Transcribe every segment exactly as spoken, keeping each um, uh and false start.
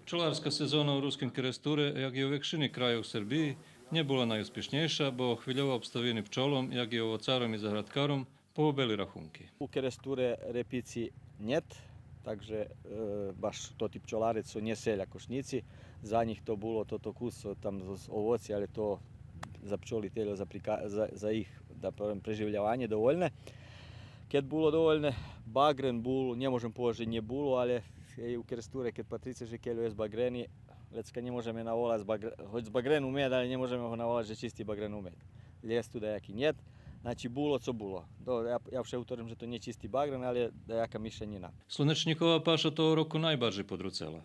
Пчоларска сезона у Руским Керестуре, як и у векшини крайох Сербиї, нє була найуспишнєйша, бо хвильова обставини пчолом, як и овоцаром и заградкаром, погубели рахунки. У Керестуре репици нєт, так же, е, баш тоти пчоларе цо нє селя кошнїци, за нїх то було тото кус, цо там з, з овоци, але то за пчоли тельо, за прика-, за, за їх, да повем, преживляванє довольне. Кед було довольне, багрен бул, нє можем повесц же нє було, але и у Керестуре, кед патрице же кельо єст багрени, лєцка нє можеме наволац багр-, гоч з багрену мед, але нє можеме го наволац же чисти багрену мед. Лєсту даяки нєт, значи було цо було. До, я, я вше гуторим же то нє чисти багрен, але даяка мишанїна. Слунечнїкова паша того року найбаржей подруцела.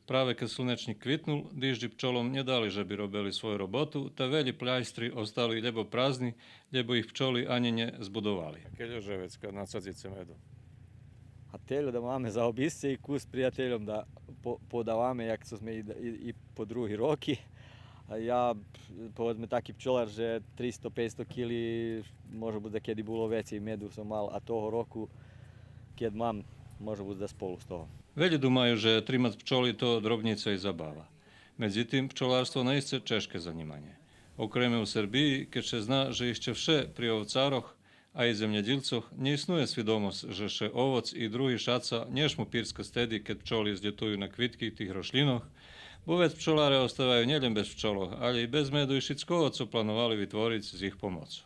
Праве кед слунечнїк квитнул, дижджи пчолом нє дали же би робели свою роботу, та велї пляйстри остали лєбо празни, лєбо их пчоли анї нє збудовали. А кельо же вецка надсадзице меду? А тельо да маме за обисце и кус приятельом да по-, подаваме, як цо зме и, и, и по други роки. А я, поведзме, таки пчолар же тристо-пейцсто кили, може буц да кеди було вецей меду сом мал, а того року, кед мам, може буц да з полу з того. Велї думаю же тримац пчоли то дробнїца и забава. Медзитим, пчоларство наисце чежке занїманє. Окреме у Сербиї, кед ше зна же ище вше при овцарох, а и землєдїлцох, нє иснує свидомосц же ше овоц и други шаца нє шму пирскац теди кед пчоли злєтую на квитки тих рошлїнох, бо вец пчоларе оставаю нєлєм без пчолох, але и без меду и шицкого цо плановали витвориц з їх помоцу.